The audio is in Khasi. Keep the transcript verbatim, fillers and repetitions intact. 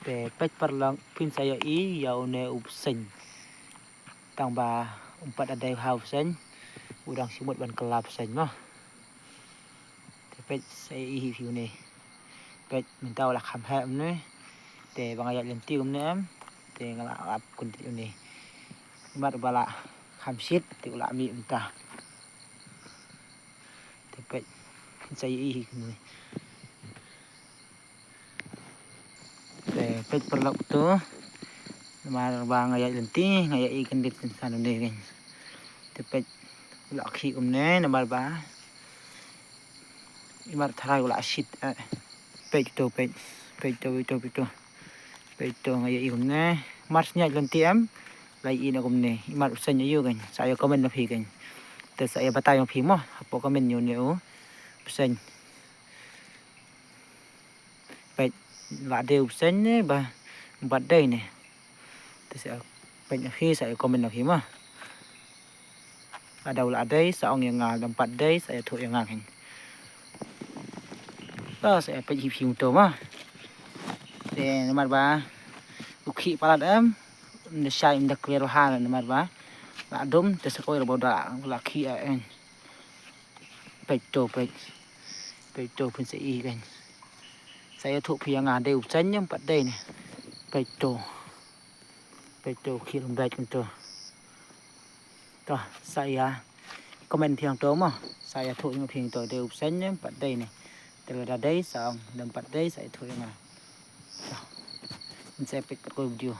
Te peit paralok, phin sa ïohi ïa une u bseiñ. Tang ba um pat da dei ha u bseiñ, u dang shu mut ban kylla bseiñ mo. Te peit sa ïohi hi phi une. Peit mynta u la kham heh kumne. Te ba nga ïaid lynti kumne em. Te nga la ap kyndit une. Imat ba la kham shit te u la mih mynta. Te peit sa ïohi hi kumne. Te peit paralok to. Namar ba nga ïaid lynti, nga ïohi kyndit kynsan une kein. Te peit u la khih kumne namar ba imat tharai u la shit, eh. Peit to, peit. Peit to, peit to, peit to. Peit to nga ïohi kumne. Mar shu ïaid lynti em. La ïohi na kumne. Imat u bseiñ aïu kein. Sa ïa comment na phi kein. Te sa ïa batai ma phi mo. Hapoh comment ïa une u bseiñ. Peit la dei u bseiñ ne ba um pat dei ne. Te sa peit na phi sa ïa comment na phi mo. Lada u la dei sa ong ïa nga, lada um pat dei sa ïathuh ïa nga kein. To sa ïa peit hi phi to mo. Te namar ba u khih palat em. Ym da shai ym da clear bha namar ba la dum te sa koi la ba u da la khih em. Peit to, peit. Peit to phin sa ïohi kein. Sa ïathuh phi ïa nga dei u bseiñ ne um pat dei ne. Peit to. Peit to khih lum beit kumto. To sa ïa comment phi hangto mo. Sa ïathuh ïa phi hangto dei u bseiñ ne um pat dei ne. Te lada dei sa ong, lada um pat dei sa ïathuh ïa nga. To. Ngin sa peit pat kawei video.